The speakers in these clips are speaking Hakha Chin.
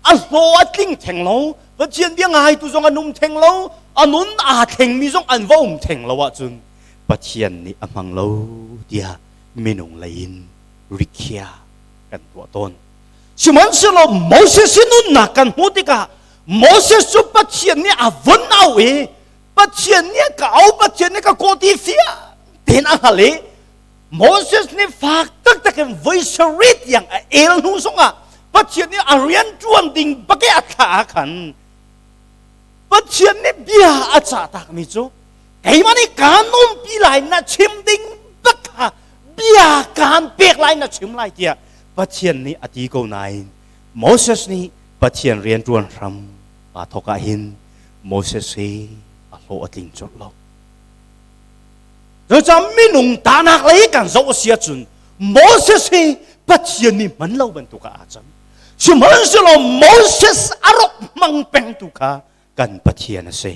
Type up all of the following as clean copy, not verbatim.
A hlaw a tling theng lo, Pathian bia ngaitu zong an um theng lo, a nun aa thlengmi zong an va um theng lo ahcun Pathian nih a hmang lo tiah minung lei in rikhiah kan tuah tawn. Sihmanhsehlaw Moses i nunnak kan hmuh tikah Moses cu Pathian nih a vun au i Pathian nih a ka au, Pathian nih ka kawh ti fiang tein a hngal i Moses nih fak taktak in voi sarih tiang a el hnu zongah Pathian nih a rian ṭuan ding bake a thlah ah khan Pathian nih bia a cah takmi cu keimah nih kaan umpi lai na chim ding bak kha bia kaan pek lai na chim lai tiah Pathian nih a ti ko nain Moses nih Pathian rian ṭuan hram aa thawk ah hin Moses hi a hlawh a tling colh lo. Cucaah minung tahnak lei kan zoh a si ahcun Moses hi Pathian nih hman lo bantuk ah aa cang. Sihmanhsehlaw Moses a rak hmang pengtu kha kan Pathian a si.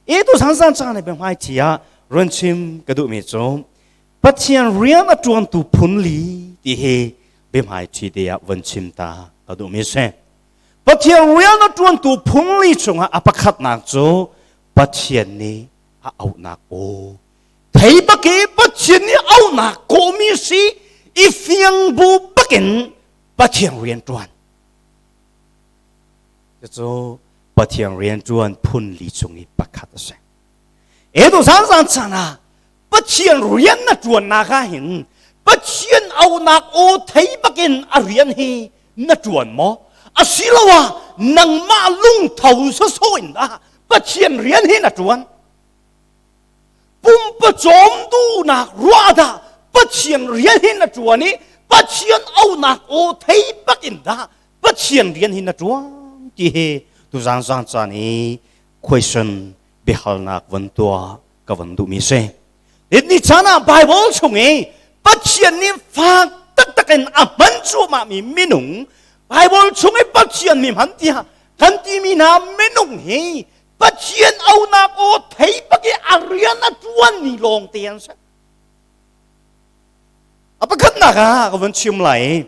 I tu zan caan i biahmaithi ah run chim ka duhmi cu Pathian rian a ṭuantu phun li ti hi biahmaithi te ah vun chim ta ka duhmi a si. Pathian rian a ṭuantu phun li chungah a pakhatnak cu Pathian nih a auhnak aw thei bak i Pathian nih auhnak kawhmi si i fiang bu bakin Pathian rian ṭuan. Cucu Pathian rian ṭuan phun li chung i pakhat a si. Etu zan zan chan ah Pathian rian na ṭuannak ah hin Pathian auhnak aw thei bakin a rian hi na ṭuan maw? Asiloah nangmah lungtho sawsawh in dah Pathian rian hi na ṭuan? Pumpa cawm duhnak ruah dah Pathian rian hi na ṭuan i Pathian auhnak aw thei bakin dah Pathian rian hi na ṭuan ti hi tuzaan zaan caan i question biahalnak von tuah ka von duhmi si. Ni caan ah Bible chung i Pathian nih fak taktak in a hman cuahmahmi minung Bible chung i Pathian mi hman tiah kan timi hna minung hi Pathian aunak aw thei bak i a rian a ṭuanmi lawng te an si. A pakhatnak ah ka vun chim lai.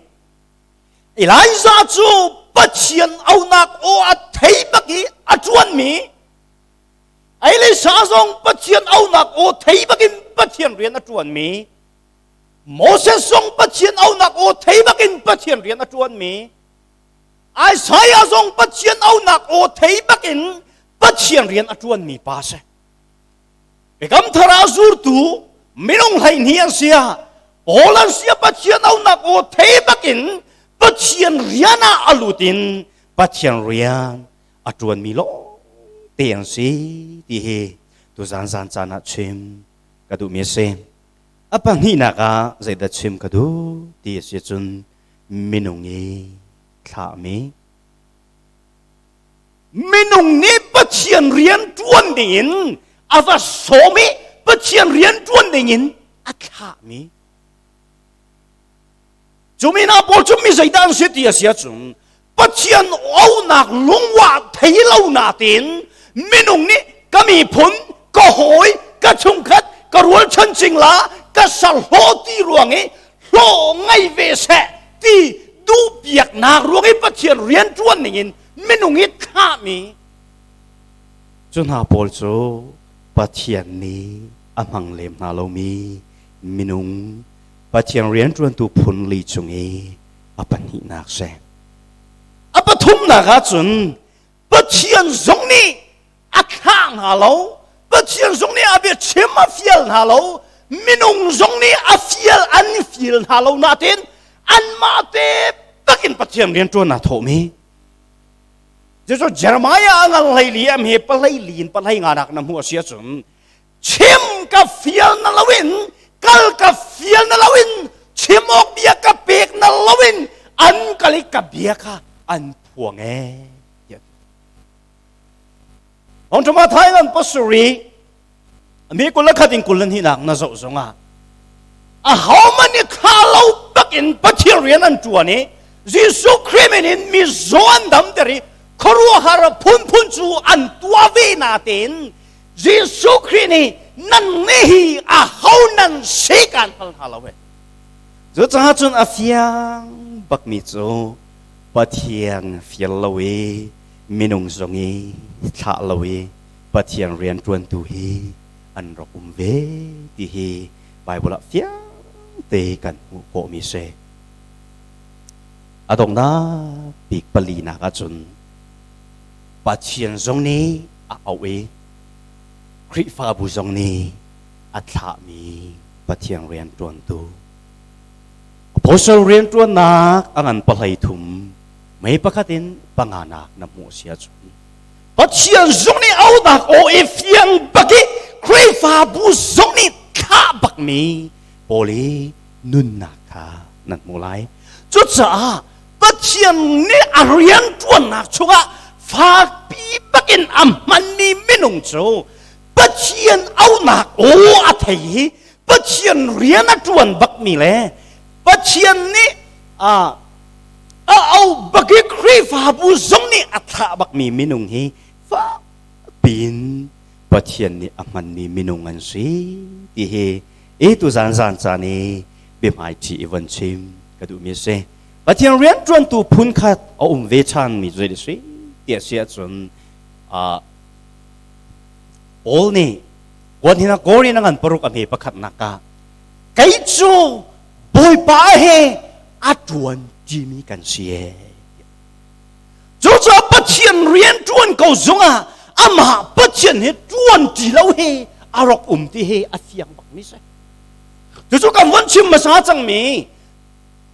Elijah cu Pathian aunak aw a thei bak i a ṭuanmi Elisha zong Pathian aunak aw thei bakin Pathian rian a ṭuanmi Moses zong Pathian aunak aw thei bakin Pathian rian a ṭuanmi Isaiah zong Pathian aunak aw thei bakin Pathian rian a ṭuanmi pa si. Biakam thar ah zurtu minung 12 an si ah Paul an si ah Pathian aunak aw thei bakin Pathian rian ah a lut in Pathian rian a ṭuanmi lawngte an si ti hi tuzan zan caan ah chim ka duhmi a si. A pahnihnak ah zeidah chim ka duh ti a si cun minung i thlahmi minung nih Pathian rian ṭuan dingin a va sawm i Pathian rian ṭuan dingin a thlahmi cu mi hna pawl cu mi zeidah an si ti a si ahcun Pathian aunak lungwah thei lo natin minung nih ka miphun ka hawi ka chungkhat ka rualchan cingla ka sarhlawh ti ruang i hlawh ngei ve seh ti duhpiaknak ruang i Pathian rian ṭuan ningin minung i thlahmi cu hna pawl cu Pathian nih a hmang lem hna lomi minung Pathian rianṭuantu phun li chung i a pahnihnak si. A pathumnak ahcun Pathian zong nih a thlah hna lo, Pathian zong nih a biachim a fial hna lo, minung zong nih a fial an fial hna lo nain anmah te takin Pathian rianṭuan aa thawhmi. Cucu Jeremiah a ngal hleili am hi pahlei li in pahlei nga nak na hmuh a si ahcun chim ka fial na loin kal ka fial na loin chim awk bia ka pek na loin an kal i ka bia kha an phuang e Hong Thoma Thailand pasuri mi kul le khat in kul le hnihnak na zoh zongah a homan i thla lo bakin Pathian rian an ṭuan i Jesuh Khrih min in mi zaw an damter i khuaruahhar phunphun cu an tuah ve natein Jesuh Khrih nih nan nih hi a ho nan si kan hngal hna lo e. Cucaah cun a fiang bakmi cu. Pathian fial lo i minung zong i thlah lo i Pathian rianṭuantu hi an rak um ve ti hi Bible ah fiang te kan hmuh khawhmi si. A donghnak bik palinak ahcun Pathian zong nih a auh i Khrihfabu zong nih a thlahmi Pathian rianṭuantu. Apostle rianṭuannak a ngan pahlei thum mei pakhat in panganak na hmuh si ahcun Pathian zong nih aunak aw i fiang bak i Khrihfabu zong nih thlah bakmi pawl i nunnak kha nan hmu lai. Cucaah Pathian nih a rianṭuannak chungah fakpi bakin a hmanmi minung cu Pathian aunak aw a thei i Pathian rian a ṭuan bakmi le Pathian nih a au bak i Khrihfabu zong nih a thlah bakmi minung hi fakpiin Pathian nih a hmanmi minung an si ti hi i tuzan zan caan i biahmaiṭhi i von chim ka duhmi a si. Pathian rianṭuantu phunkhat a um ve ṭhanmi cu zei si ti a si ahcun Paul nih Kuan Korin a ngan paruk a hme pakhatnak ah kei cu Bawipa he a ṭuan ṭimi kan si ee. Cucaah Pathian rian ṭuan ko zongah amah Pathian he ṭuan ṭi lo he a rak um ti he a fiang bakmi si. Cucu kan von chim hmasa cangmi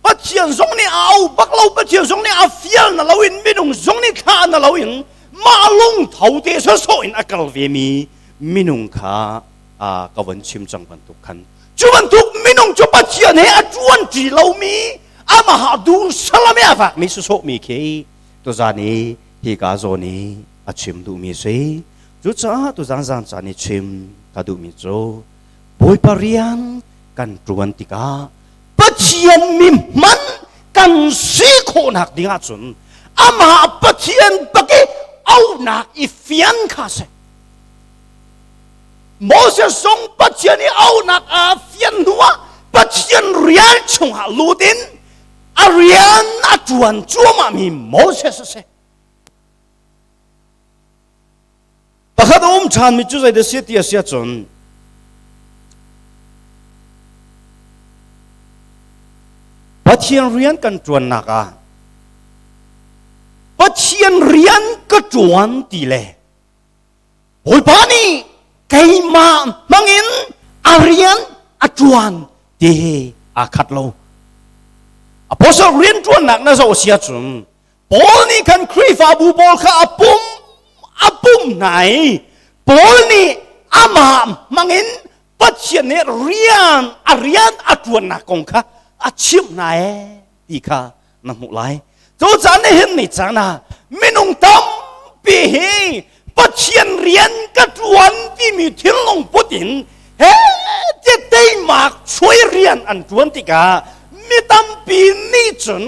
Pathian zong nih a au bak lo, Pathian zong nih a fial na loin minung zong nih thla na loin mah lungtho te sawsawh in a kal vemi minung kha ka von chim cang bantuk khan cu bantuk minung cu Pathian he a ṭuan ṭi lomi amah duh salam i a vakmi sawsawhmi khi tuzan i hika zawn i a chim duhmi si. Cucaah tuzan zan caan i chim ka duhmi cu Bawipa rian kan ṭuan tikah Pathian mi hman kan si khawhnak ding ahcun amah Pathian bak i auhnak i fian kha si. Moses zong Pathian i auhnak aa fian hnuah Pathian rian chungah lut in a rian a ṭuan cuahmahmi Moses a si. Pakhat a um ṭhanmi cu zeidah si ti a si ahcun Pathian rian kan ṭuannak ah Pathian rian ka ṭuan ti le Bawipa nih keimah hmangin a rian a ṭuan ti hi aa khat lo. Apostle rian ṭuannak na zoh si ahcun Paul nih khan Khrihfabu pawl kha a pum a pum hna i Paul nih amah hmangin Pathian nih rian a rian a ṭuannak kong kha a chimh hna ee ti kha na hmuh lai. Cucaah nihin ni caan ah minung tampi hi Pathian rian ka ṭuan timi thinlung put in he ti teimak chuai rian an ṭuan tikah mi tampi nih cun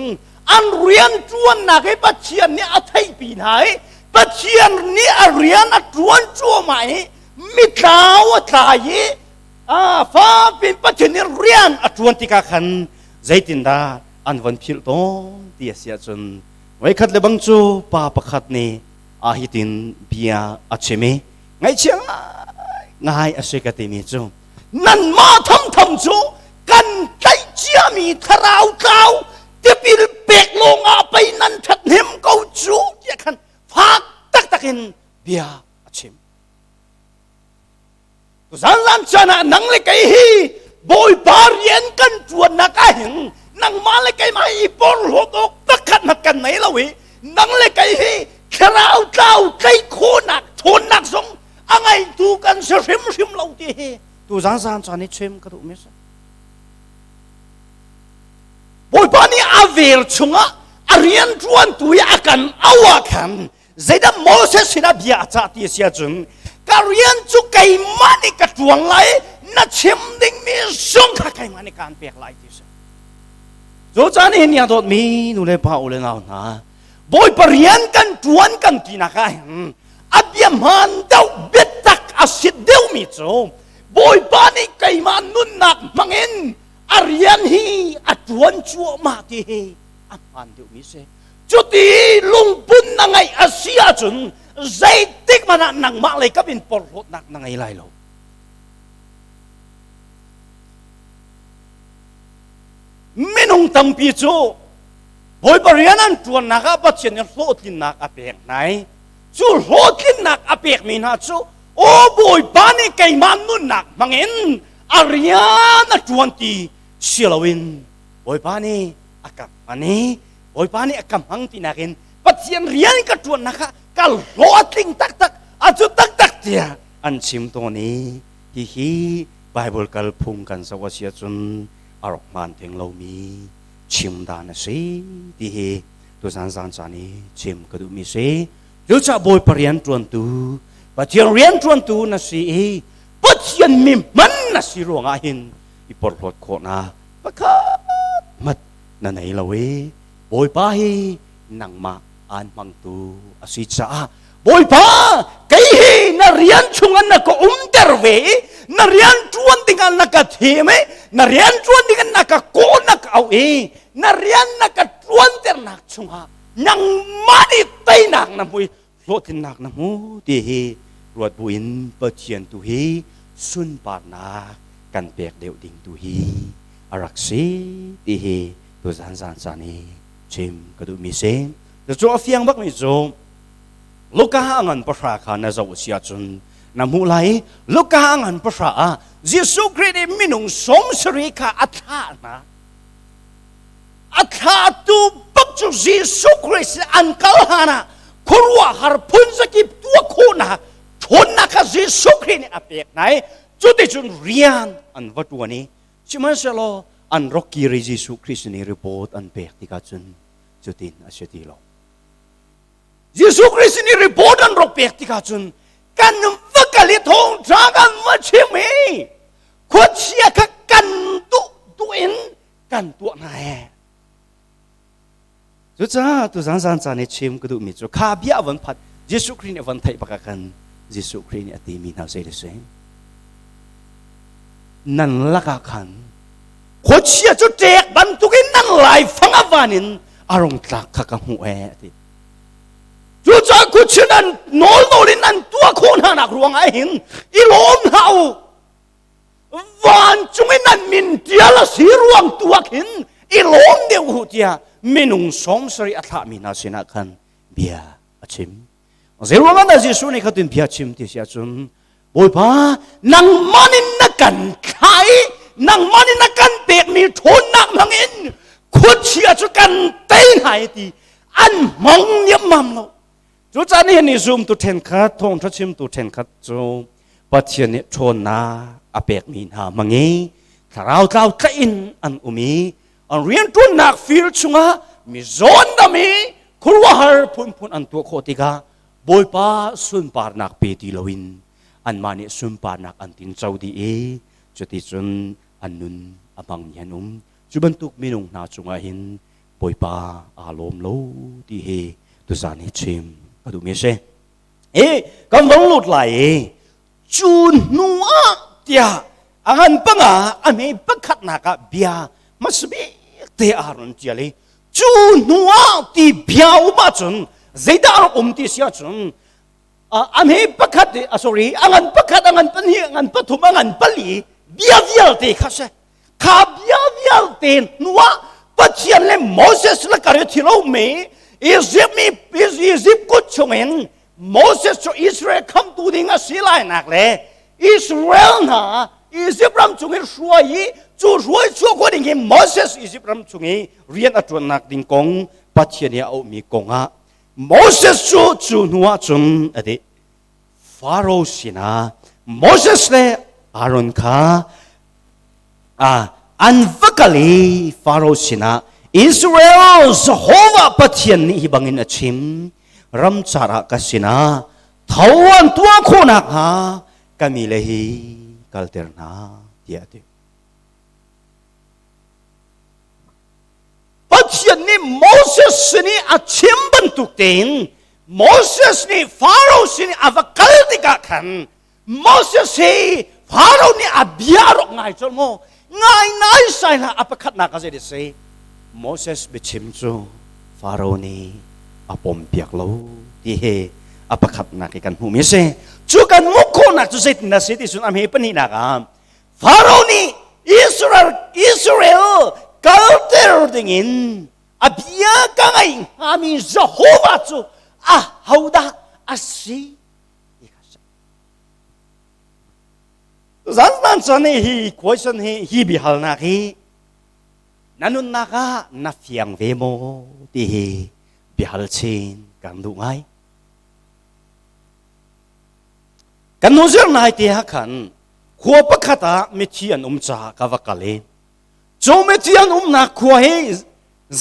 an rian ṭuannak hi Pathian nih a theihpi hna i Pathian nih a rian a ṭuan cuahmah i mitlau a tlai i fakpi Pathian nih rian a ṭuan tikah khan zeitindah an von philh tawn ti a si ahcun voikhat le bang cu pa pakhat nih a hitin bia a chim i ngaihchia ngai a si ka timi cu nanmah thamtham cu kan tlaih ciami thlarau tlau tipil pek lawng ah pei nan ṭhathnem ko cu tiah khan fak taktak in bia a chim. Zanzan caan ah nang le kei hi Bawipa rian kan ṭuannak ah hin nangmah le keimah i porhlawt awk pakhat hmanh kan nei lo i nang le kei hi thlarau tlau tlaih khawhnak ṭhawnnak zong a ngeitu kan si hrimhrim lo ti hi tu zan caan i chim ka duhmi si. Bawipa nih a vel chungah a rian ṭuantu i a kan auh ah khan zeidah Moses sinah bia a cah ti a si ahcun ka rian cu keimah nih ka ṭuan lai na chim dingmi zong kha keimah nih kaan pek lai ti a si. Cu caan hin nia dawtmi nu le pa u le nau hna Bawipa rian kan ṭuan kan tinak ah hin a bia hmaan deuh biatak a si deuhmi cu Bawipa nih keimah nunnak hmangin a rian hi a ṭuan cuahmah ti hi a hmaan deuhmi si. Cuti lungpun na ngeih a si ahcun zeitik hmanh ah nangmah lei kap in porhlawtnak na ngei lai lo. Minung tampi cu Bawipa rian an ṭuannak ah Pathian nih hlawhtlinnak a pek hna i cu hlawhtlinnak a pekmi hna cu aw Bawipa nih keimah nunnak hmangin a rian a ṭuan ti si loin Bawipa nih a ka hman i Bawipa nih a ka hmang ti nakin Pathian rian ka ṭuannak ah ka hlawh a tling taktak a cu taktak tiah an chim tawn i hihi Bible kalphung kan zoh a si ahcun a rak hmaan theng lomi chim dan a si ti hi tuzan zan caan i chim ka duhmi si. Cucaah Bawipa rian ṭuantu, Pathian rian ṭuantu na si i Pathian mi hman na si ruangah hin i porhlawt khawhnak pakhat hmat na nei lo i Bawipa hi nangmah aan hmangtu a si caah Bawipa kei hi na rian chungah na ka umter ve i na rian ṭuan dingah na ka thim i na rian ṭuan dingah na ka kawh na ka auh i na rian na ka ṭuanternak chungah nangmah nih teinak na hmu i hlawhtlinnak na hmu ti hi ruat buin Pathian tu hi sunparnak kan pek deuh ding tu hi a rak si ti hi tuzan zan caan i chim ka duhmi si. Cucu a fiang bakmi cu Luka a ngan pahra kha na zoh si ahcun na hmuh lai i Luka a ngan pahra ah Jesuh Khrih nih minung 70 kha a thlah hna. A thlahtu bak cu Jesuh Khrih an kal hlan ah khuaruahhar phun zakip tuah khawhnak ṭhawnnak kha Jesuh Khrih nih a pek hna i cuticun rian an va ṭuan i sihmanhsehlaw an rak kir i Jesuh Khrih sin i report an pek tikah cun cutin a si ti lo. Jesuh Khrih sin i report an rak pek tikah cun kan va kal i thawngṭha kan va chim i khuachia kha kan duh duh in kan tuah hna he. Cucaah tuzan zan caan i chim ka duhmi cu kha bia a von phat Jesuh Khrih nih a von theih bak ah khan Jesuh Khrih nih a timi hna zei si nan lakah khan khuachia cu ṭek bantukin nan laifang a van in a rung tlak kha ka hmuh ee a ti. Cucaah khuachia nan nawl nawl in nan tuah khawh hna nak ruangah hin i lawm hlah u. Vancung i nan min ṭial a si ruang tu ah khin i lawm deuh u tiah minung 70 a thlahmi hna sinah khan bia a chim. Zeiruangah dah Jesuh nih khatin bia chim ti si ahcun Bawipa nangmah nih na kan thlah i nangmah nih na kan pekmi ṭhawnnak hmangin khuachia cu kan tei hna i ti an hmang niammam lo. Cucaah nihin ni zumtu ṭhenkhat, thawngṭha chimtu ṭhenkhat cu Pathian nih ṭhawnnak a pekmi hna hmang i thlarau tlau tlaih in an um i an rianṭuannak field chungah mi zawn dam i khuaruahhar phunphun an tuah khawh tikah Bawipa sunparnak pe ti loin anmah nih sunparnak an tinco dih i cuticun an nun a hmangmi an um. Cu bantuk minung hna cungah hin Bawipa aa lawm lo ti hi tuzan hi chim ka duhmi a si. I kan vong lut lai i cu hnu ah tiah a ngan panga a hme pakhatnak ah bia hmasabik te aa ron ṭial i cu hnu ah ti bia um ahcun zeidah a rak um ti si ahcun a hme pakhat sorry a ngan pakhat a ngan pahnih a ngan pathum a ngan pali bia vialte kha si kha bia vialte hnu ah Pathian le Moses le kar i thil a um i Egypt mi Egypt kut chungin Moses cu Israel khamtu ding a si lainak le Israel hna Egypt ram chung i hruai i cu hruai chuah khawh ding hi Moses Egypt ram chung i rian a ṭuannak ding kong Pathian i a auhmi kong ah Moses cu cu hnu ah cun a ti Faro sinah Moses le Aaron kha an va kal i Faro sinah Israel Jehovah Pathian nih hi bangin a chim ramcar ah ka sinah tho an tuah khawh nakhnga ka mi le hi kalter hna tiah a ti. Pathian nih Moses sin i a chim bantuk tein Moses nih Faro sin i a va kal tikah khan Moses hi Faro nih a bia a rak ngai colh maw? Ngai nai sai hlah a pakhatnak a zei si? Moses biachim cu Faro nih a pompiak lo ti hi a pakhatnak i kan hmuhmi a si. Cu kan hmuh khawhnak cu zeitin a si ti cun a hme pahnihnak ah Faro nih Israel Israel kalter dingin a bia ka ngaih hngami Jehovah cu ahodah a si ti kha Zan chan hi question hi hi biahalnak hi na nunnak ah na fiang ve maw ti hi biahal chin kan duh ngai. Kan hnu zir nai te ha khan khua pakhat ah mithi an um caah ka va kal i cu mithi an umnak khua hi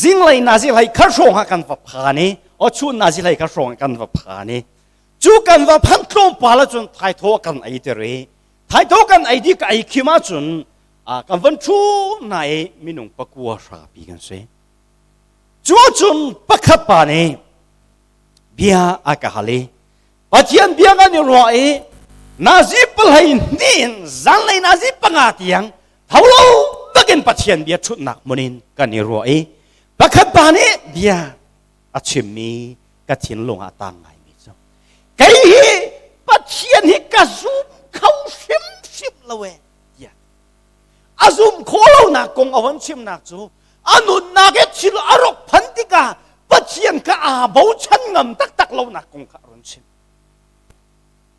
zinglei nazi hlei kha hrawng ah kan va phan i o chun nazi hlei kha hrawng kan va phan i Cu kan va phanh tlawmpal ahcun thaithaw kan ei ter i thaithaw kan ei dih ka ei khim ahcun kan van ṭhu hna i minung pakua hrapi kan si. Cu ahcun pakhat pa nih bia a ka hal i Pathian bia kan i ruah i nazi palhei hnih in zanlei nazi panga tiang tho lo takin Pathian bia ṭhutnak hmun in kan i ruah i pakhat pa nih bia a chimmi ka thinlung ah tang ngaimi cu kei hi Pathian hi ka zum kho hrimhrim lo e tiah a zum khawh lonak kong a von chimnak cu a nunnak i thil a rok phan tikah Pathian kha aa bochan ngam taktak lonak kong kha a run chim.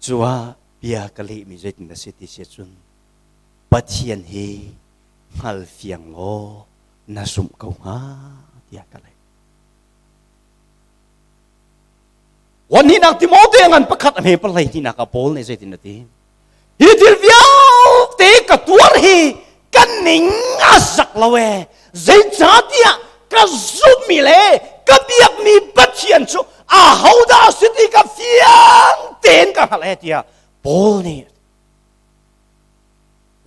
Cu ah bia ka lehmi zeitin a si ti si cun Pathian hi hngal fiang law na zumh ko hnga tiah ka leh. Wanhinak Timote ngan pakhat a hme palei hinak ah Paul nih zeitin a ti? Hi thil vialte ka tuar hi ka ning a zak lo e. Zeicahtiah ka zumhmi le ka biakmi Pathian cu ahodah a si ti ka fiang tein ka hngalh e tiah Paul nih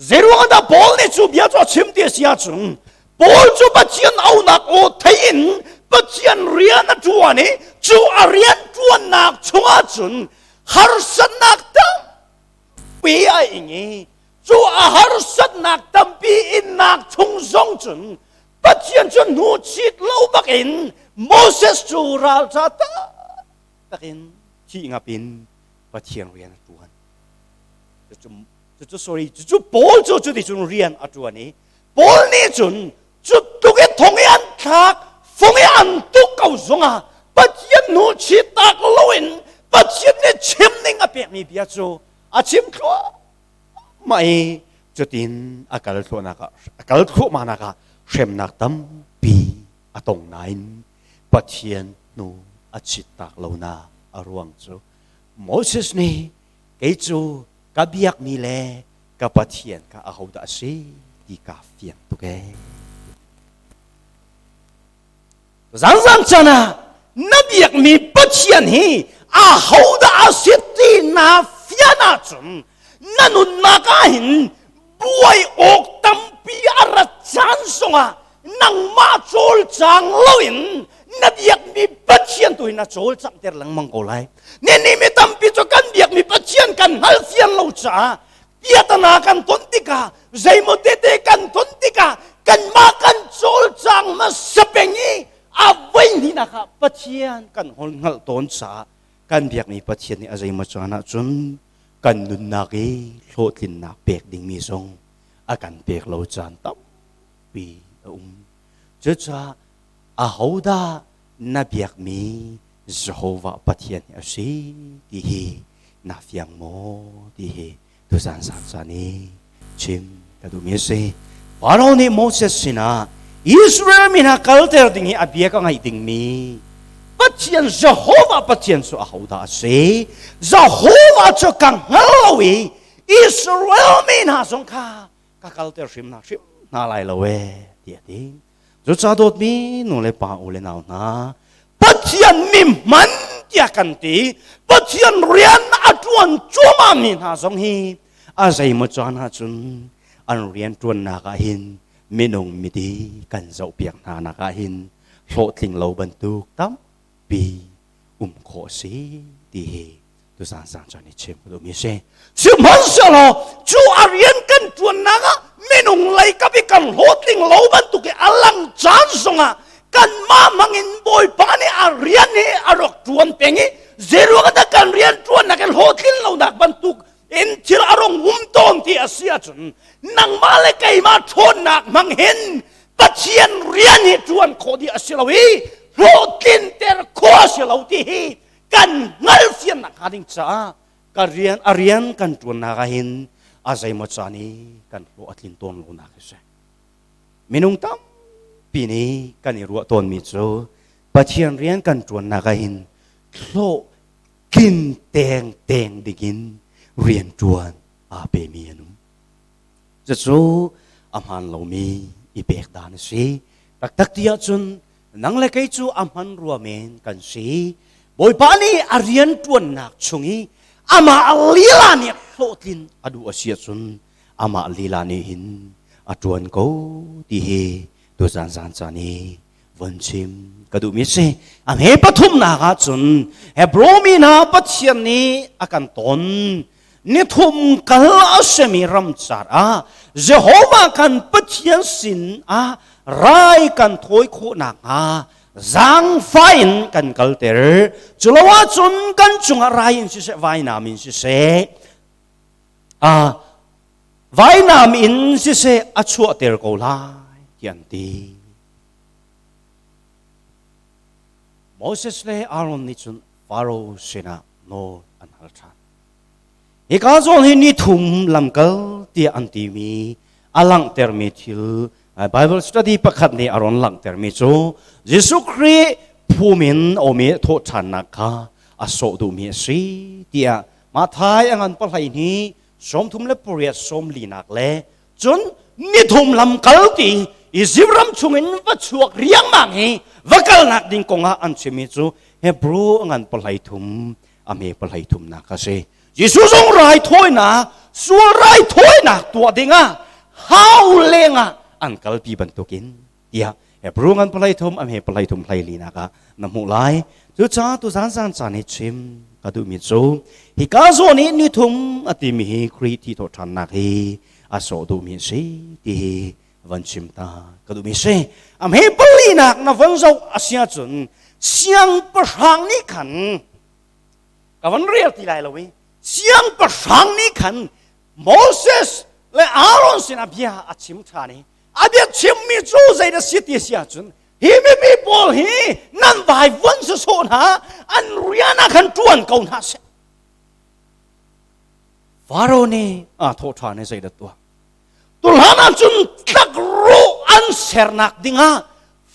Zeiruang dah Paul nih cu bia cu a chim ti a si ahcun Paul cu Pathian aunak aw thei in Pathian rian a ṭuan i cu a rian ṭuannak chungah cun harsatnak tampi a ing i cu a harsatnak tampi innak chung zong cun Pathian cu hnu chit lo bakin Moses cu ralṭha taktak in thih ngap in Pathian rian a ṭuan. Cucu sorry cucu Paul cu cuticun rian a ṭuan i Paul nih cun cu tluk i thong i an thlak fung i an tuk ko zongah Pathian hnu chitak loin Pathian nih chim ning a pekmi bia cu a chim thluahmah i cutin a kal thluahnak ah a kal thluahmahnak ah hremnak tampi a tong nain Pathian hnu a chittak lonak a ruang cu Moses nih kei cu ka biakmi le ka Pathian kha ahodah a si ti kaa fiang tuk ee. Zangzang chan ah na biakmi Pathian hi ahodah a si ti naa fian ahcun na nunnak ah hin buai awk tampi a rat caan zongah nangmah cawlcang loin na biakmi Pathian tu hi na cawlcanghter lengmang ko lai. Ninih mi tampi cu kan biakmi Pathian kan hngalfian lo caah piatana kan ton tikah zeimaw tete kan ton tikah kanmah kan cawlcang hmasa peng i a voi hnihnak ah Pathian kan hol hngalh tawn caah kan biakmi Pathian nih a zeimaw caan ahcun kan nunnak i hlawhtlinnak pek dingmi zong a kan pek lo caan tampi a um. Cucaah ahodah na biakmi Jehovah Pathian hi a si ti hi na fiang maw ti hi tuzan zan caan i chim ka duhmi a si. Faro nih Moses sinah Israel mi hna kalter ding hi a bia ka ngaih dingmi Pathian Jehovah Pathian cu ahodah a si? Jehovah cu ka hngal lo i Israel mi hna zong kha ka kalter hrim hna hrim hna lai lo ee tiah a ti. Cucaah dawtmi nu le pa u le nau hna, Pathian mi hman tiah kan ti, Pathian rian a ṭuan cuahmahmi hna zong hi a zeimaw caan ahcun an rian ṭuannak ah hin minung miti kan zohpiak hna nak ah hin hlawhtling lo bantuk tampi um khawh a si ti hi tuzan zan caan i chim ka duhmi a si. Sihmanhsehlaw cu a rian kan ṭuannak ah minung lei kap i kan hlawhtling lo bantuk i a lang caan zongah Kanmah hmangin Bawipa nih a rian hi a rak ṭuan peng i zeiruang dah kan rian ṭuannak i hlawhtlin lonak bantuk in thil a rong um tawn ti a si ahcun nangmah le keimah ṭhawnnak hmang hin Pathian rian hi ṭuan khawh dih a si lo i hlawhtlinter khawh a si lo ti hi kan hngalhfiannak hnga ding caah ka rian a rian kan ṭuannak ah hin a zeimaw caan i kan hlawh a tlin tawn lonak hi si. Minung tampi nih kan i ruah tawnmi cu Pathian rian kan ṭuannak ah hin hlawh tlin tengteng dingin rian ṭuan aa pemi an um. Cucu a hmaan lomi i pek dan a si. Taktak ti ahcun nang le kei cu a hman rua men kan si. Bawipa nih a rian ṭuannak chung i amah lila nih hlawhtlin a duh a si ahcun amah lila nih hin a ṭuan ko ti hi tuzan zan caan i von chim ka duhmi si. A hme pathumnak ah cun Hebrew mi hna Pathian nih a kan ton nithum kal a simi ramcar ah Jehovah kan Pathian sin ah rai kan thawi khawh nakhnga zaangfa in kan kalter. Culo ahcun kan cungah rai in siseh vainam in siseh vainam in siseh a chuahter ko lai ti an ti. Moses le Aaron nih cun Faro sinah nawl an hal ṭhan. Hika zawn hi ni thum lamkal tiah an timi a langhtermi thil Bible study pakhat nih a ron langhtermi cu Jesuh Khrih phum in omi thawhṭhannak kha a sawh duhmi a si tiah Mathai a ngan pahlei ni 38 sawmlinak le cun nithum lamkal ti Izipt ram chungin va chuak riangmang hi va kalnak ding kongah an chimmi cu Hebrew a ngan pahlei thum a me pahlei thumnak a si. Jesuh zong raithawinak sual raithawinak tuah dingah hau lengah an kalpi bantukin tiah Hebrew ngan palai thum a hme palai thum hlei linak ah na hmuh lai. Cucaah tu zan zan caan hi chim ka duhmi cu hika zawn hi ni thum a timi hi Khrih thi thawhṭhannak hi a sawh duhmi a si ti hi van chim ta ka duhmi si. A hme palinak na von zoh a si ahcun siangpahrang nih khan ka van rel ti lai lo i siangpahrang nih khan Moses le Aaron sinah bia a chim ṭhan i a bia chimmi cu zei na si ti si ahcun hi mipi pawl hi nan vaivuan sawsawh hna an rian ah khan ṭuan ko hna seh. Faro nih aa thawh ṭhan i zeidah tuah? Tuhlan ahcun tlakrawh an sernak dingah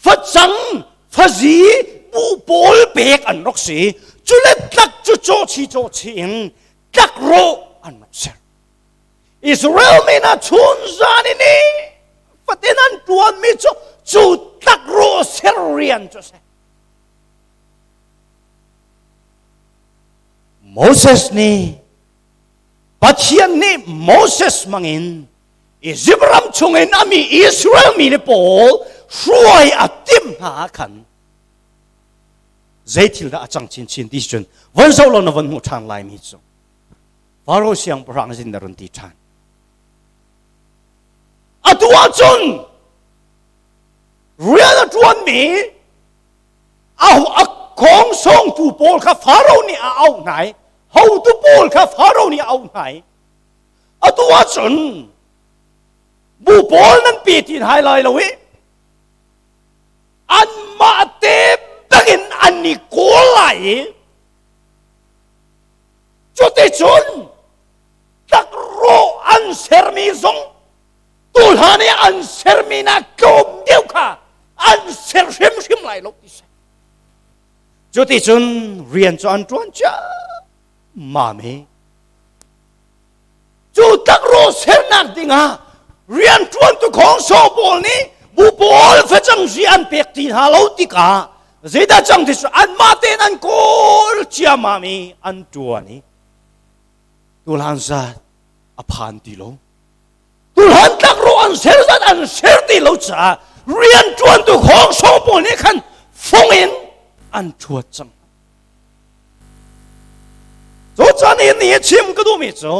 facang, fazi, buh pawl pek an rak si. Cule tlak cu cawhchi cawhchi in tlakrawh an rak ser. Israel mi hna chun zan in i fatin an ṭuanmi cu cu tlakrawh ser rian cu a si. Moses nih Pathian nih Moses hmangin Izipt ram chungin a mi Israel mi le pawl hruai a timh hna ah khan zei thil dah a cang chinchin ti cun von zoh law na von hmuh ṭhan lai mi cu Faro siangpahrang zin na run ti ṭhan. Atu ahcun rian a ṭuanmi a kong sawngtu pawl kha Faro nih a auh hna i hotu pawl kha Faro nih a auh hna i atu ahcun bu pawl nan pe ti hna lai lo i anmah te bangin an i kawl lai i Cuticun tlakrawh an sermi zong tuhlan i an sermi nak tlawm deuh kha an ser hrimhrim lai lo ti si. Cuticun rian cu an ṭuan ciammam i cu tlakrawh sernak dingah rian ṭuantu khawngsaw pawl nih bu pawl facang zi an pek ti hna lo tikah zeidah cang ti cu anmah tein an kawl ciammam i an ṭuan i tuhlan zat a phan ti lo tuhlan tlakrawh an ser zat an ser ti lo caah rian ṭuantu khawngsaw pawl nih khan fung in an ṭhuat cang Cu caan i ni chim ka duhmi cu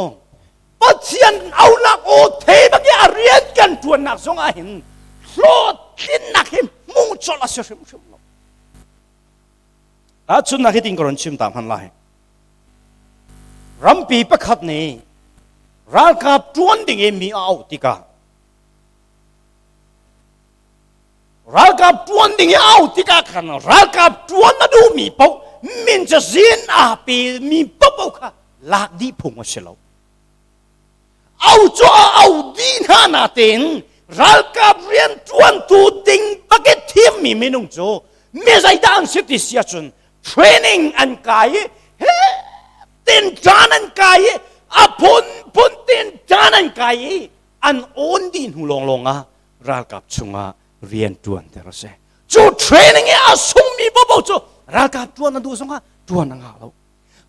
Pathian aunak aw thei bak i a rian kan ṭuannak zong ah hin hlawhtlinnak hi hmuh. Hmuh colh a si hrimhrim lo. Tahchunhnak hitin ka run chim ta hman lai. Rampi pakhat nih ralkap ṭuan ding i mi a auh tikah ralkap ṭuan ding i a auh tikah khan ralkap ṭuan a duhmi paoh min cazin aa pemi paohpaoh kha lak dih phung a si lo. Au cu a au dih hna natein ralkap rian ṭuantu ding bak i thimmi minung cu mi zeidah an si ti si ahcun training an kai i he tin ṭan an kai i a phunphun tin ṭan an kai i an awn dih hnu lawnglawng ah ralkap chungah rian ṭuanter a si. Cu training i a sungmi bobo cu ralkap ṭuan a duh zongah ṭuan a ngah lo.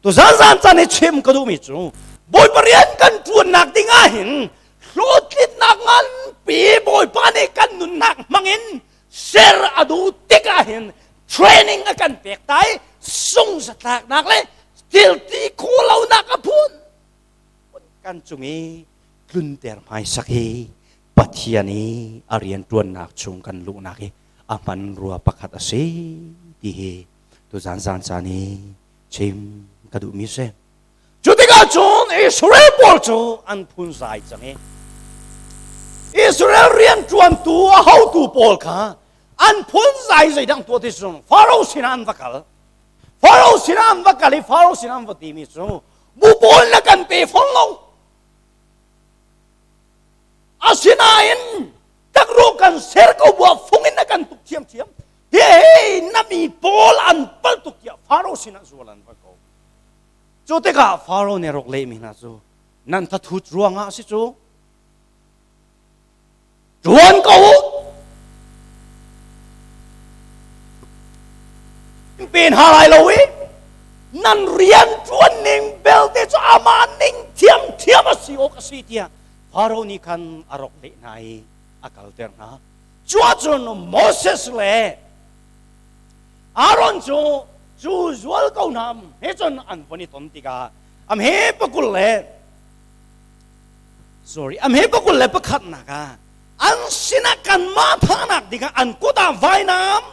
Tu zan caan i chim ka duhmi cu Bawipa rian kan ṭuannak ding ah hin hlawhtlinnak nganpi Bawipa nih kan nunnak hmangin ser a duh tik ah hin training a kan pek ta i sungzatlaknak le thilti khawhlonak a phun kan cung i tlunter hmaisak hi Pathian i a rian ṭuannak chung kan luhnak hi a hmanrua pakhat a si ti hi tuzan zan caan i chim ka duhmi si. Cu tikah cun Israel pawl cu an phunzai cang i Israel rianṭuantu a hotu pawl kha an phunzai zeidang tuah ti cun Faro sinah an va kal. Faro sinah an va kal i Faro sinah an va timi cu bupawl na kan pe fawn lo. Asinain takruh kan ser ko buah fung in na kan tuk thiamthiam. Hi na mi pawl an palh tuk tiah Faro sinah zual an va ko. Cu tikah Faro nih a rak lehmi hna cu nan thathut ruangah a si cu. Ṭuan ko u. Pe hna lai lo i nan rian ṭuan ning belte cu amah ning thiamthiam a si awk a si tiah Faro nih khan a rak leh hna i a kalter hna. Cuahcun Moses le Aaron cu cu zual ko hna he cun an von i ton tikah am he pakul le sorry am he pakul le pakhatnak ah an sinah kanmah thahnak dingah an kut ah vainam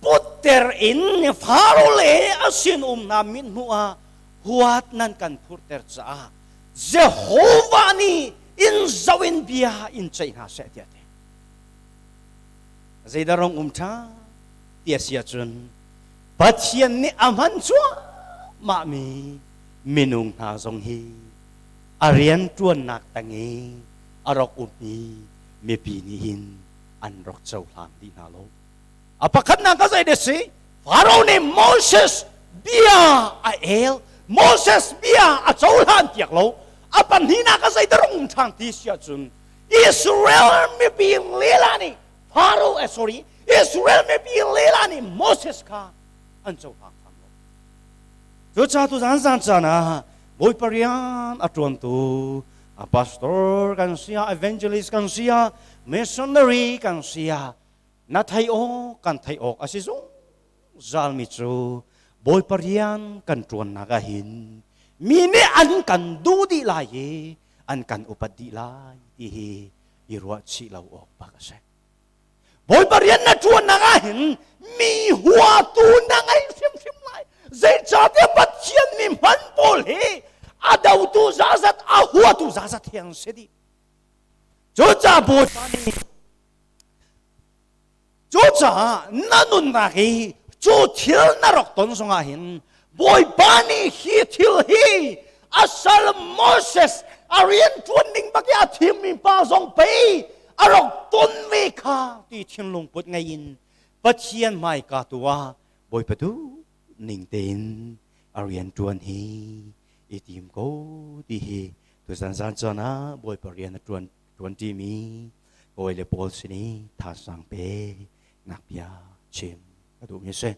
putter in Faro le a sinum hna mithmuh ah huat nan kan phurter caah Jehovah nih in zoh in bia in ceih hna seh tiah ti. Zeidah rong um ṭha ti a si ahcun Pathian nih a hman cuahmahmi minung hna zong hi a rianṭuannak tang i a rak ummi mipi nih hin an rak cohlang dih hna lo. A pakhatnak ka zei si? Faro nih Moses bia a el. Moses bia a cohlan tiak lo. A pahnihnak ka zei dah um ṭhan ti si ahcun Israel mipi lila nih Pharaoh eh sorry Israel mipi lila nih Moses kha an cohlang ṭhan lo. Cucaah tu zan zan caan ah Bawipa rian a ṭuantu a pastor kan si ah evangelist kan si ah missionary kan si ah na theih awk kan theih awk a si zungzalmi cu Bawipa rian kan ṭuannak ah hin mi nih an kan duh dih lai i an kan upat dih lai ti hi i ruah chih lo awk bak a si. Bawipa rian na ṭuannak ah hin mi huatu na ngei hrimhrim lai. Zeicahtiah Pathian mi hman pawl hi a dotu zazat a huatu zazat hi an si dih. Cucaah Bawipa nih Cucaah na nunnak hi cu thil na rak ton zongah hin Bawipa nih hi thil hi a sal Moses a rian ṭuan ding bak i a thimmi pa zong pei a rak ton ve kha ti thinlung put ngei in Pathian hmaika tu ah Bawipa duh ning tein a rian ṭuan hi i tim ko ti hi tuzan zan caan ah Bawipa rian a ṭuan ṭuanṭimi kawi le pawl sin i thazaang pe nak bia chim ka duhmi a si.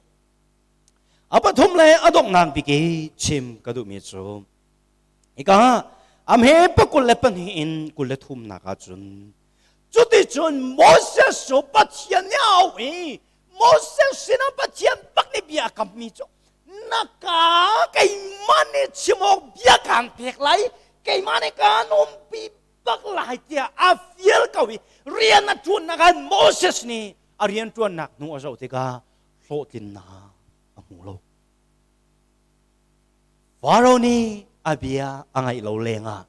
A pathum le a donghnak bik i chim ka duhmi cu hika amhe pakul le pahnih in 23 nak ahcun cuticun Moses cu Pathian nih a auh i Moses sinah Pathian bak nih bia a kammi cu na ka keimah nih chim awk bia kaan pek lai keimah nih kaan umpi bak lai tiah a fial ko i rian a ṭuannak ah Moses nih A rianṭuannak hnu a zoh tikah hlawhtlinnak a hmu lo. Faro nih a bia a ngaih lo lengah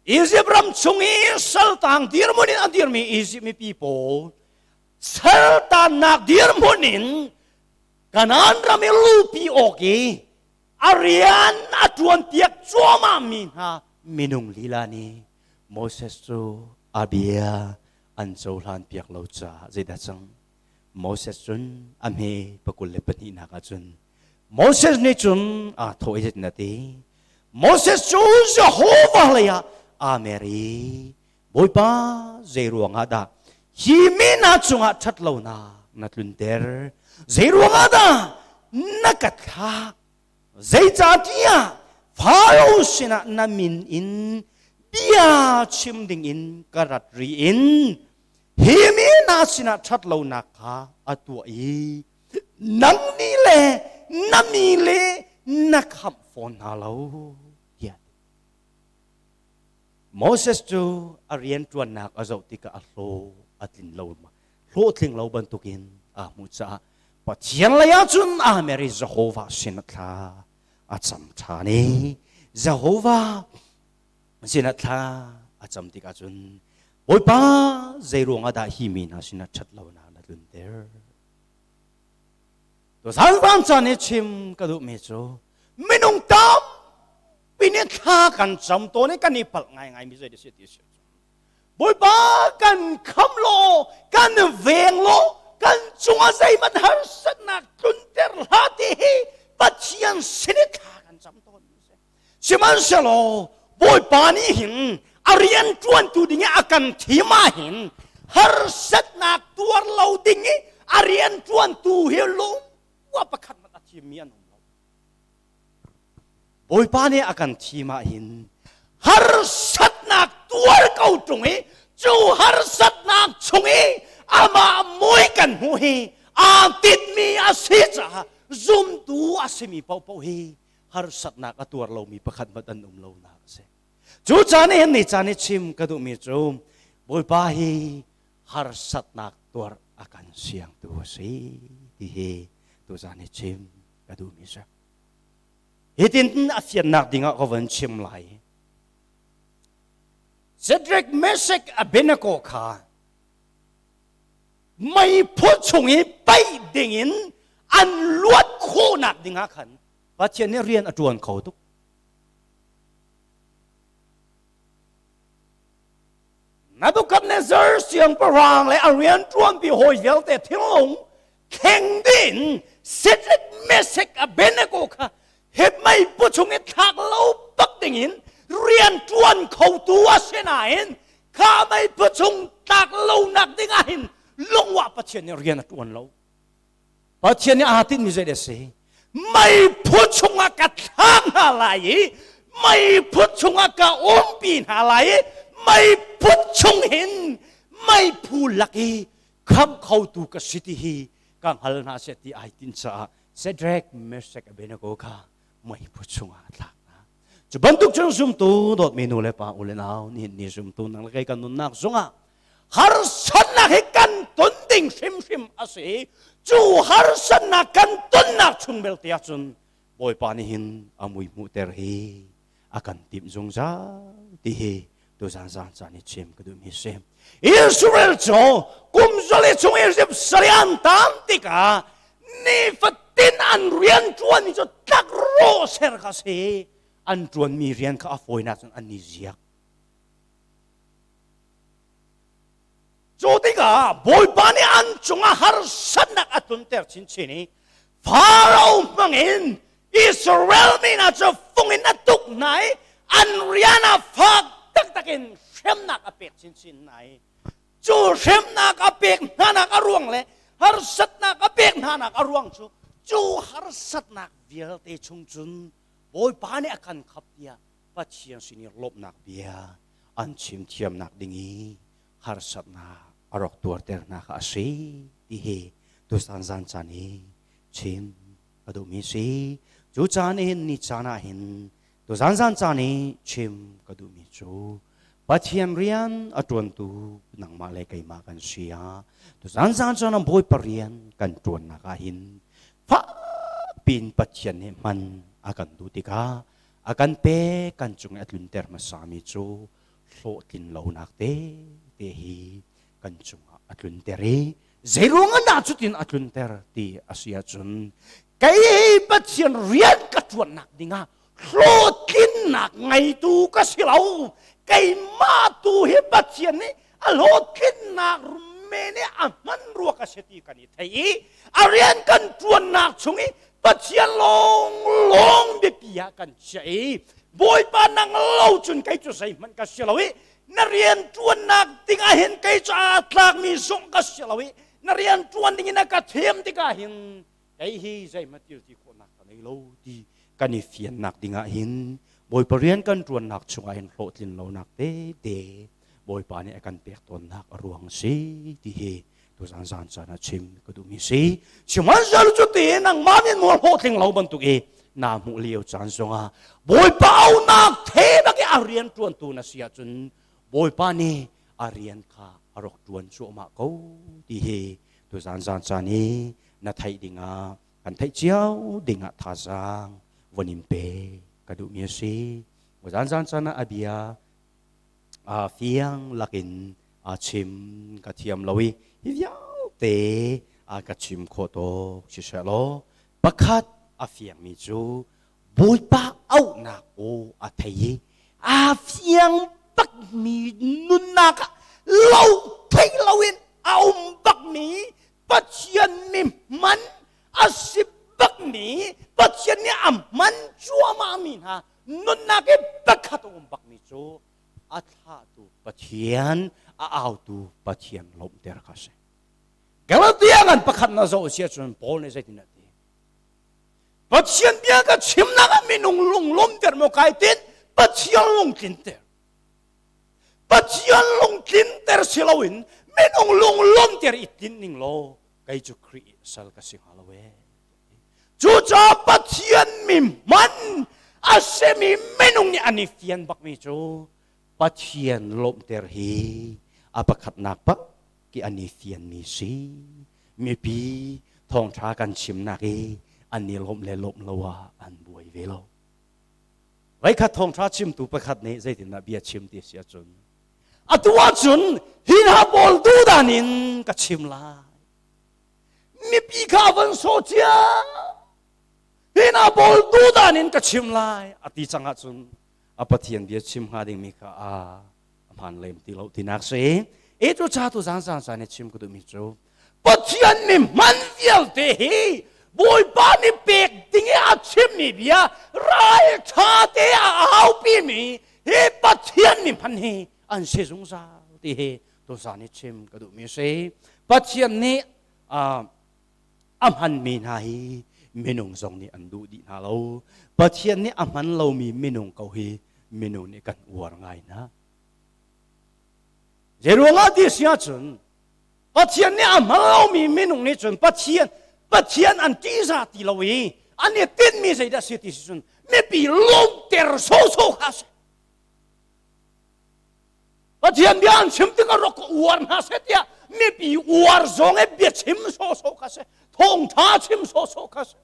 Izipt ram chung i saltang dirhmun in a dirmi Izipt mipi pawl saltannak dirhmun in Kanaan ram i lupi awk i a rian a ṭuanpiak cuahmahmi hna minung lila nih Moses cu a bia an cohlanpiak lo caah zeidah cang? Moses cun a hme pakul le pahnihnak ah cun Moses nih cun aa thawh i zeitin a ti? Moses cu Jehovah leiah aa mer i Bawipa zei ruangah dah hi mi hna cungah ṭhatlonak na tlunter? Zei ruangah dah na ka thlak? Zeicahtiah Faro sinah na min in bia chim dingin ka rat ri in hi mi hna sinah ṭhatlonak kha a tuah i nang nih le na mi le na khamh fawn hna lo tiah Moses cu a rianṭuannak a zoh tikah a hlaw a tlin lo hlawhtling lo bantukin aa hmuh caah Pathian lei ah cun aa mer i Jehovah sin a thla a cam ṭhan i Jehovah sin a thla a cam tikah cun Bawipa zei ruangah dah hi mi hna sinah ṭhat lonak na tlunter? Tuzan caan i chim ka duhmi cu minung tampi nih thla kan cam tawn i kan i palh ngaingai mi zei ti si ti si. Bawipa kan kham law kan veng law kan cungah zeihmanh harsatnak tlunter hlah ti hi Pathian sin i thla kan cam tawn mi si. Sihmanhsehlaw Bawipa nih hin a rian ṭuantu ding i a kan thim ah hin harsatnak tuar lo ding i a rian ṭuantu hi lungua pakhat hmanh a thimmi an um lo. Bawipa nih a kan thim ah hin harsatnak tuar ko ṭung i cu harsatnak chung i amah mui kan hmuh hi aa tinhmi a si caah zumtu a simi paohpaoh hi harsatnak a tuar lomi pakhat hmanh an um lonak a si. Cu caan i ni caan i chim ka duhmi cu Bawipa hi harsatnak tuar a kan siangtu a si ti hi tuzaan i chim ka duhmi si. Hitin a fiannak dingah ka von chim lai. Shadrach, Meshach, Abednego kha meiphu chung i paih dingin an luat khawhnak dingah khan Pathian nih rian a ṭuan kho tuk. Nebuchadnezzar siangpahrang le a rian ṭuanpi hawi vialte thinlung thleng ding Shadrach, Meshach, Abednego kha hi meipu chung i thlak lo bak dingin rian ṭuan khotu a si nain kha meipu chung tlak lonak ding ah hin lungwah Pathian nih rian a ṭuan lo. Pathian nih aa tinhmi zei a si? Meiphu chungah ka thlak hna lai i meiphu chungah ka umpi hna lai i meiphu chung hin meiphu lak i khamh khotu ka si ti hi ka hngal hna seh ti ai tin caah Shadrach, Meshach, Abednego kha meiphu chungah a thlak hna. Cu bantuk cun zumtu dawtmi nu le pa u le nau nihin ni zumtu nang le kei kan nunnak zungah harsatnak hi kan ton ding hrimhrim a si cu harsatnak kan tonnak chung belte ahcun Bawipa nih hin a mui hmuhter hi a kan timh zungzal ti hi tuzan zan caan i chim ka duhmi si Israel cu kum zali chung Egypt sal an tam tikah nifatin an rian ṭuanmi cu tlakrawh ser kha si an ṭuanmi rian kha a fawinak cun an i ziak Cu tikah Bawipa nih an cungah harsatnak a tlunter chinchin i Faro hmangin Israel mi hna cu fung in a tuk hna i an rian ah fak taktak in hremnak a pek chinchin hna i cu hremnak a pek hnanak a ruang le harsatnak a pek hnanak a ruang cu cu harsatnak vialte chung cun Bawipa nih a kan khap tiah Pathian sin i lawmhnak bia an chim thiamnak ding i harsatnak a rak tuarter hna kha a si ti hi tutan zan caan i chim ka duhmi si. Cu caan in ni caan ah hin tuzan zan caan i chim ka duhmi cu Pathian rian a ṭuantu nangmah le keimah kan si ah tuzan zan cun Bawipa rian kan ṭuannak ah hin fakpiin Pathian nih hman a kan duh tikah a kan pek kan cung i a tlunter hmasami cu hlawhtlin lonak te te hi kan cungah a tlunter i zeiruang ah dah cutin a tlunter ti a si ahcun kei Pathian rian ka ṭuannak dingah hlawhtlinnak ngeitu ka si lo. Keimah tu hi Pathian nih a hlawhtlinnak men i a hman rua ka si ti kan i thei i a rian kan ṭuannak chung i Pathian lawnglawng biapi ah kan chiah i Bawipa nang lo cun kei cu zeihmanh ka si lo i na rian ṭuannak ding ah hin kei cu aa tlakmi zong ka si lo i na rian ṭuan ding in a ka thiam tikah hin kei hi zeihmanh thil ti khawhnak ka nei lo ti kan i fiannak dingah hin Bawipa rian kan ṭuannak chungah hin hlawhtlin lonak tete Bawipa nih a kan pek tawnnak a ruang si ti hi tuzan zan caan ah chim ka duhmi si. Sihmanhsehlaw cu ti nangmah nih nawl hlawhtling lo bantuk i naa hmuh lio caan zongah Bawipa aunak the bak i a rian ṭuantu na si ahcun Bawipa nih a rian kha a rak ṭuan cuahmah ko ti hi tuzan zan caan i na theih dingah kan theih cio dingah thazaang von in pe ka duhmi a si. Zan zan caan ah a bia a fiang lakin a chim ka thiam lo i hi vialte a ka chim khawh tawk siseh law pakhat a fiangmi cu Bawipa auhnak aw a thei i aa fiang bakmi nunnak ah lo thei loin a um bakmi Pathian mi hman a si bakmi Pathian nih a hman cuahmahmi hna nunnak i pakhat a um bakmi cu a thlahtu Pathian a autu Pathian lawmhter kha a si. Galatia ngan pakhat na zoh si ahcun Paul nih zeitin a ti? Pathian bia ka chimnak ah minung lung lawmter maw kai tin Pathian lungtlinter. Pathian lungtlinter si loin minung lung lawmter i tlinh ning law kei cu Khrih sal ka si hnga lo ee. Cucaah Pathian mi hman a simi minung nih an i fian bakmi cu Pathian lawmhter hi a pakhatnak bak ki an i fianmi si. Mipi thawngṭha kan chimnak i an i lawmh le lawmh lo ah an buai ve lo. Voikhat thawngṭha chimtu pakhat nih zeitindah bia chim ti si ahcun atu ahcun hi hna pawl duhdan in ka chim lai. Mipi kha van sawh cia. Hi hna pawl duhdan in ka chim lai a ti cang ahcun a Pathian bia chim hnga dingmi kha a hmaan lem ti lo tinak si. E cu cha tu zan zan zan i chim ka duhmi cu Pathian mi hman vialte hi Bawipa nih pek ding i a chimmi bia ral ṭha te a aupimi hi Pathian mi hman hi an si zungzal ti hi tuzan i chim ka duhmi si. Pathian nih a hmanmi hna hi minung zong nih an duh dih hna lo. Pathian nih a hman lomi minung ko hi minung nih kan uar ngai hna. Zeiruangah ti si ahcun Pathian nih a hman lomi minung nih cun Pathian Pathian an ṭihzah ti lo i an i tinhmi zeidah si ti si cun mipi lawmter sawsawh kha a si. Pathian bia an chim tikah rak ka uar hna seh tiah mipi uar zong i bia chim sawsawh kha si. Thawngṭha chim sawsawh kha si.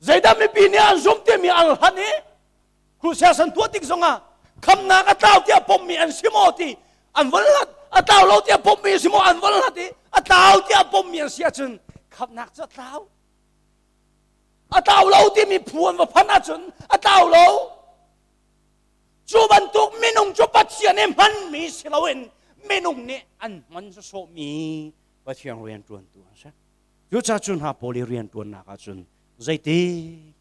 Zeidah mipi nih an zumh timi an hlan i Crusades an tuah tik zongah khamnak a tlau tiah pommi an si maw ti an von hlat a tlau lo tiah pommi si maw an von hlat i a tlau tiah pommi an si ahcun khamnak cu a tlau a tlau lo timi phu an va phanh ahcun a tlau lo cu bantuk minung cu Pathian i hmanmi si loin minung nih an hman sawsawhmi Pathian rianṭuantu an si cucaah cu hna pawl i rianṭuannak ahcun zeiti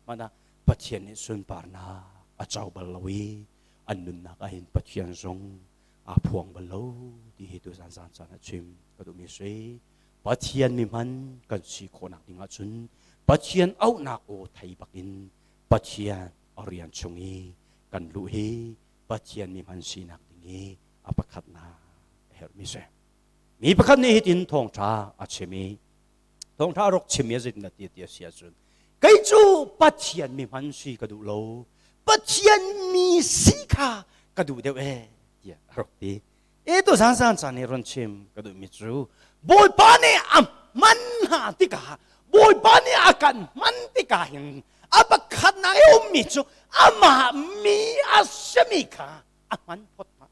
hmanh ah Pathian nih sunparnak a co bal lo i an nunnak ah hin Pathian zong aa phuang bal lo ti hi tuzan zan caan ah chim ka duhmi si. Pathian mi hman kan si khawhnak ding ahcun Pathian auhnak aw thei bakin Pathian a rian chung i kan luh hi Pathian mi hman sinak ding i a pakhatnak a herhmi si. Mi pakhat nih hitin thawngṭha a chim i thawngṭha a rak chim i zeitin ti ti a si ahcun kei cu Pathian mi hman si ka duh lo. Pathian mi si kha ka duh deuh ee tiah a rak ti. E tu zan zan caan i run chim ka duhmi cu Bawipa nih a hman hna tikah Bawipa nih a kan hman tikah hin a pakhatnak i ummi cu amah mi a simi kha a hman phot hna.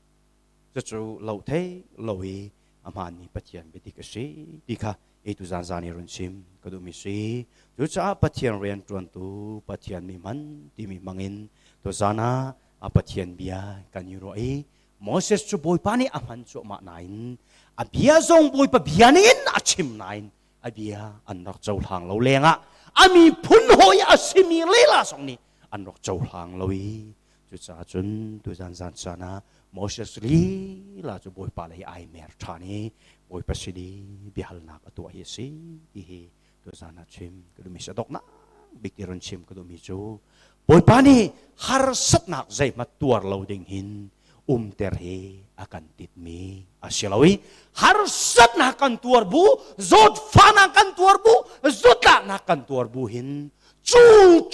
Cucu lo thei lo i a hmaanmi Pathian biadik a si ti kha ei tu zan zan i run chim ka duhmi si. Cucaah Pathian rian ṭuantu Pathian mi hman timi hmangin tuzan ah a Pathian bia kan i ruah i Moses cu Bawipa nih a hman cuahmah nain a bia zong Bawipa bia ning in a chim nain a bia an rak cohlang lo lengah a miphun hawi a simi lila zong nih an rak cohlang lo i cucaah cun tuzan zan caan ah Moses lila cu Bawipa lei ai mer ṭhan i Bawipa sin i biahalnak a tuah hi a si ti hi tuzan ah chim ka duhmi si a donghnak bik ti run chim ka duhmi cu Bawipa nih harsatnak zeihmanh tuar lo ding hin umter hi a kan titmi a si lo i harsatnak kan tuar bu zawtfahnak kan tuar bu zutlaknak kan tuar bu hin cu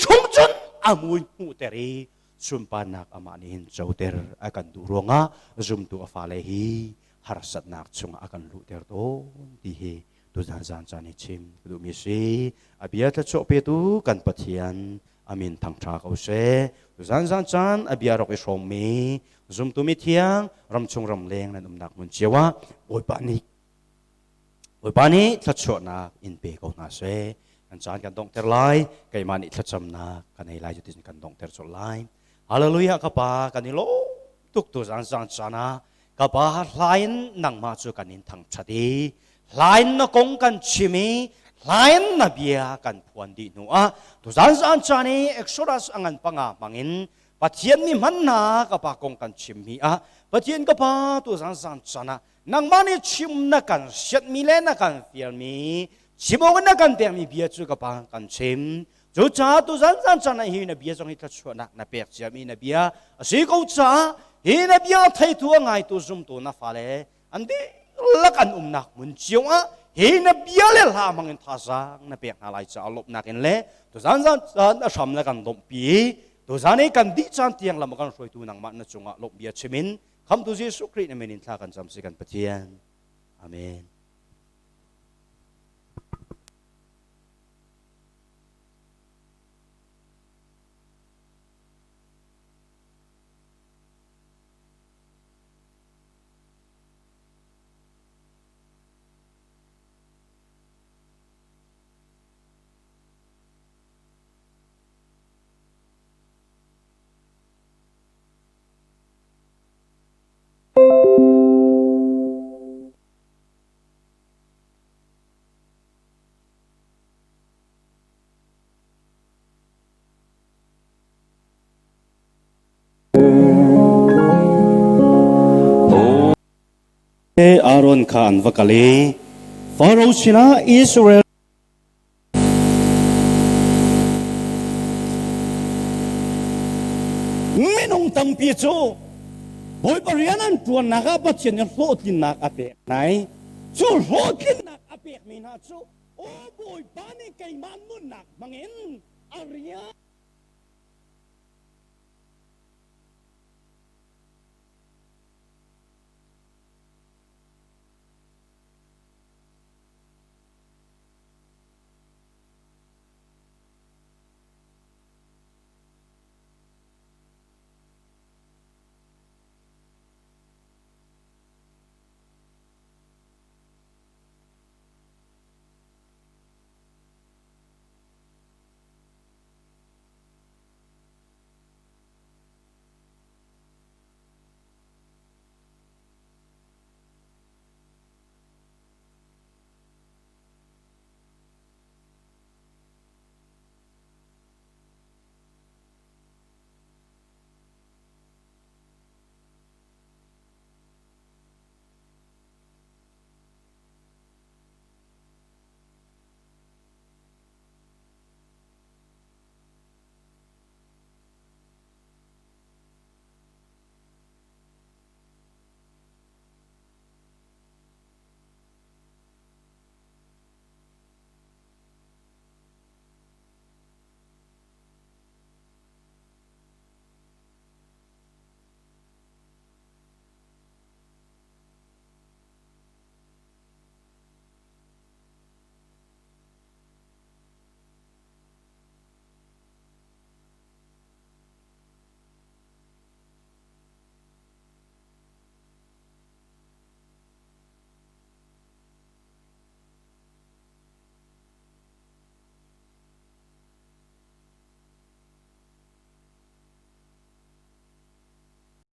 chung cun a mui hmuhter i sunparnak amah nih hin coter a kan duh ruangah zumtu a fale hi harsatnak chungah a kan luhter tawn ti hi tuzan zan caan i chim ka duhmi si. A bia thluachuah petu kan Pathian a min thangṭha ko seh. Tuzan zan caan a bia rak i hrawmmi zumtu mithiang ramchung ramleng nan umnak hmun cio ah Bawipa nih Bawipa nih thluachuahnak in pe ko hna seh. Kan caan kan donghter lai. Keimah nih thlacamnak kan ei lai cutin kan donghter colh lai. Hallelujah ka pa kan i lawm tuk tu zan zan caan ah ka pa hlain nangmah cu kan in thangṭhat i hlain na kong kan chim i hlain na bia kan phuan dih hnu ah tuzan zan caan i Exodus a ngan panga hmangin Pathian mi hman hna ka pa kong kan chim mi ah Pathian ka pa tuzan zan caan ah nangmah nih chim na kan siatmi le na kan fialmi chim awk na kan pekmi bia cu ka pa kan chim. Cucaah tuzan zan caan ah hi na bia zong hi thluachuahnak na pek ciami na bia a si ko caah hi na bia theitu a ngaitu zumtu na fale an dihlak an umnak hmun cio ah hi na bia le hla hmang in thazaang na pek hna lai caah lawmhnak in le tuzan zan caan a hram na kan lawmhpi tuzan i kan dih caan tiang lam a kan hruaitu nangmah na cungah lawmh bia chim in khamtu Jesuh Khrih na min in thla kan cam si kan Pathian. Amen. Aaron kha an va kal i Faro sinah Israel minung tampi cu Bawipa rian an ṭuannak ah Pathian nih hlawhtlinnak a pek hna i cu hlawhtlinnak a pekmi hna cu Aw Bawipa nih keimah nunnak hmangin a rian.